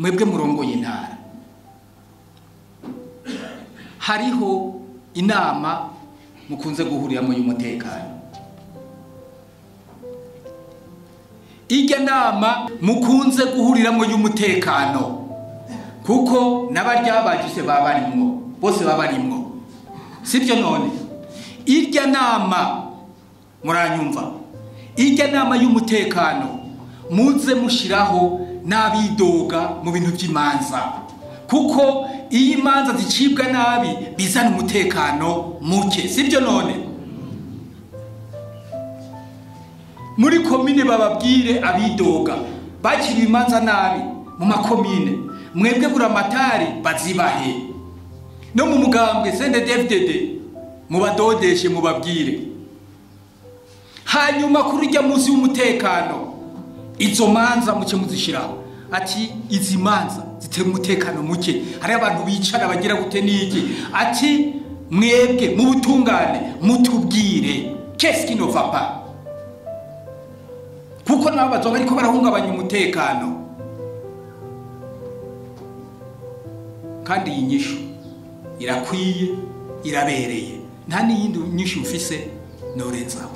Mwebwe murongoye intara, hariho inama mukunze guhuriramo y'umutekano. Irya nama mukunze guhuriramo y'umutekano, kuko n'abarya bajise babarimwo bose babarimwo, sibyo? None irya nama muranyumva, irya nama y'umutekano muze mushiraho n'abidoga mu bintu by'imanza, kuko iyo imanza zicibwa nabi bizana umutekano muke, sibyo? None muri komine bababwire abidoga bakiriye imanza nabi mu makomine, mwebwe buramatari bazibahe, no mu mugambwe CNDD-FDD mubadodeshe mubabwire. Hanyuma kuri rya munsi w'umutekano izo manza muke muzishiraho, ati izi manza zitera umutekano muke, hari abantu bicara bagira gute niki, ati mwebwe mu butungane mutubwire qu'est-ce qui ne va pas, kuko nabo bazoba ariko barahungabanya umutekano. Kandi iyi nyishu irakwiye, irabereye, nta n'iyindi nyishu mfise norenzaho.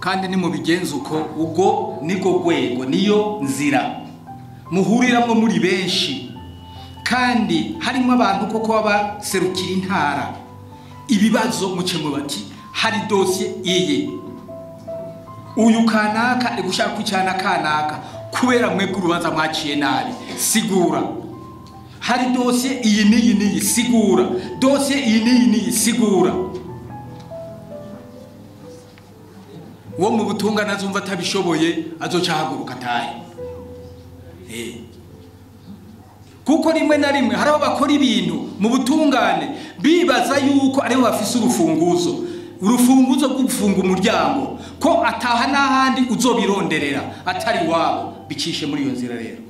Kandi ni mu bigenzo uko ubwo niko rwego niyo nzira muhuriramwo muri benshi, kandi harimo abantu koko babaserukira intara. Ibibazo muce mubati hari dossier iye uyu kanaka ari gushaka kwicana kanaka kubera mwebwe urubanza mwaciye nabi, sigura. Hari dossier iyi n'iyi n'iyi, sigura. Dossier iyi n'iyi n'iyi, sigura. Uwo mu butungane azumva atabishoboye azoca ahaguruka atahe. Kuko rimwe na rimwe hari abakora ibintu mu butungane bibaza yuko aribo bafise urufunguzo, urufunguzo rwo gufunga umuryango, ko ataha n'ahandi uzobironderera atari wabo. Bicishe muri iyo nzira rero.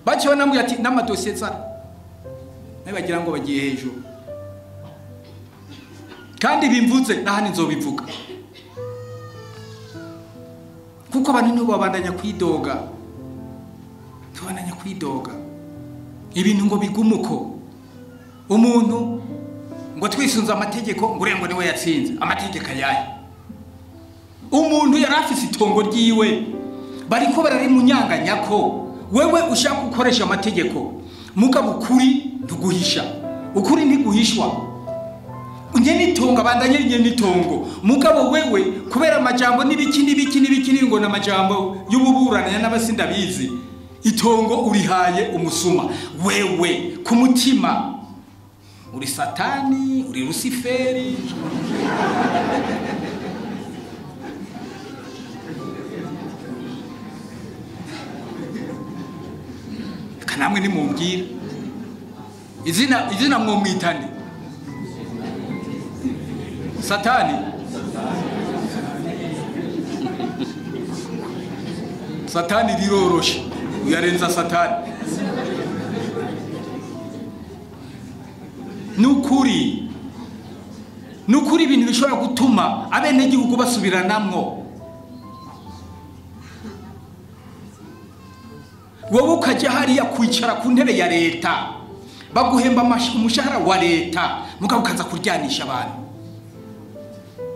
Baciye banambwira ati n'amadosiye zara nabagira ngo bagiye hejuru, kandi bimvuze n'ahandi nzobivuga, kuko abantu nibo babandanya kwidoga, tubandanya kwidoga ibintu ngo bigumuko. Umuntu ngo twisunze amategeko ngo urengo niwe yatsinze, amategeko ayahe? Umuntu yari afise itongo ryiwe bariko bararimunyanganya ko wewe ushaka gukoresha amategeko, mugabo ukuri ntuguhisha, ukuri ntiguhishwa. Nyene itongo abandanye nyene itongo, mugabo wewe kubera amajambo n'ibiki n'ibiki n'ibiki ngo n'amajambo y'ububurananya n'abasindabizi, itongo urihaye umusuma. Wewe ku mutima uri Satani, uri Luciferi. Kanamwe nimumbwira izina mwomwitane Satani. Satani riroroshe, uyarenza Satani. Nukuri nukuri ibintu bishobora gutuma abenegihugu basubiranamwo. Wowe ukajya hariya kwicara ku ntebe ya leta, baguhemba umushahara wa leta, mugabo ukaza kuryanisha abantu,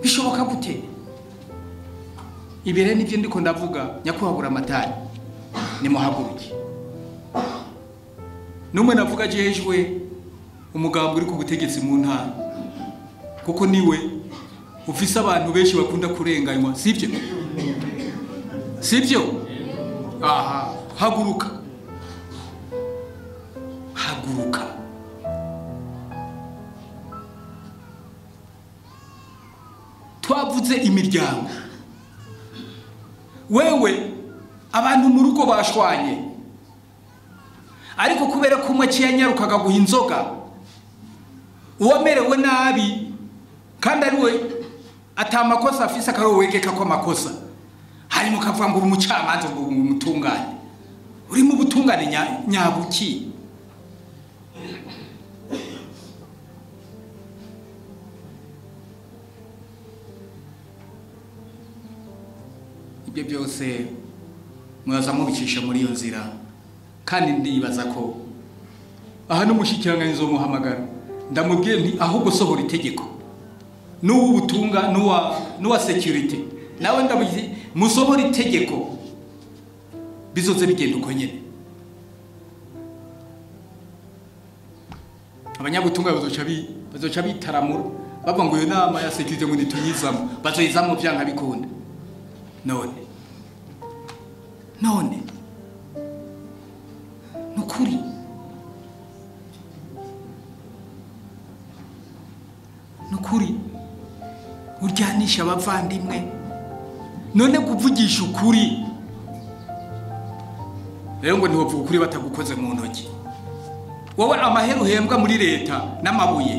bishoboka gute? Ibere nivyo ndiko ndavuga, nyakubahwa amatari nimuhaguruke. Numwe navuga jejwe umugambo uri ku butegetsi mu ntara, kuko niwe ufise abantu benshi bakunda kurenganywa, sibyo? Sibyo? Aha, haguruka, haguruka. Twavuze imiryango, wewe abantu mu rugo bashwanye, ariko kubera ko umwe ciyanyarukaga guha inzoga uwamerewe nabi kandi ari we atamakosa afise akarowegeka ko amakosa, harimo kavuga ngo umucamanza ngo umutungane, uri mu butungane nyabuki. Ibyo byose mwaza mubicisha muri iyo nzira, kandi ndibaza ko aha n'umushikiranganji nzomuhamagara ndamubwiye nti ahubwo sohora itegeko n'uw'ubutunga n'uwa security nawe ndamubwiye musohora itegeko bizoze bigenda uko nyene. Abanyabutunga bazoca bitaramura bavuga ngo iyo nama ya security ngo ntituyizamo, bazoyizamo vyanka bikunda. None nukuri uryanisha abavandimwe, none kuvugisha ukuri rero ngo ntiwovuga ukuri batagukoze mu ntoki. Wowe amahera uhembwa muri leta n'amabuye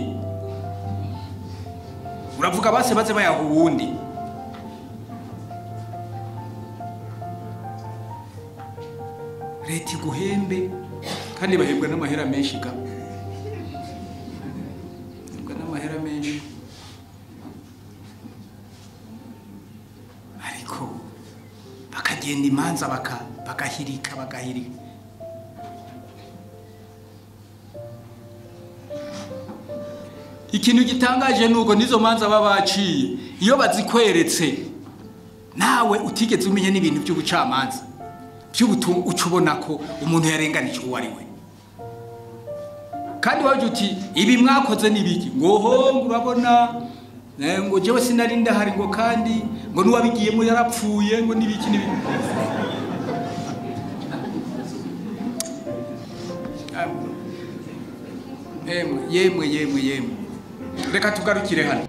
uravuga base baze bayaha uwundi. Leta iguhembe kandi bahembwa n'amahera menshi ga, bahembwa n'amahera menshi, ariko bakagenda imanza bagahirika. Ikintu gitangaje nuko nizo manza babaciye iyo bazikweretse nawe utigeze umenye n'ibintu by'ubucamanza by'ubutungu, ucubona ko umuntu yarenganije uwo ari we. Kandi waje uti ibi mwakoze nibiki, ngo ho urabona ngo jewe sinari ndahari, ngo kandi ngo nuwabigiyemo yarapfuye, ngo nibiki nibiki. Yemwe yemwe yemwe, reka tugarukire hano.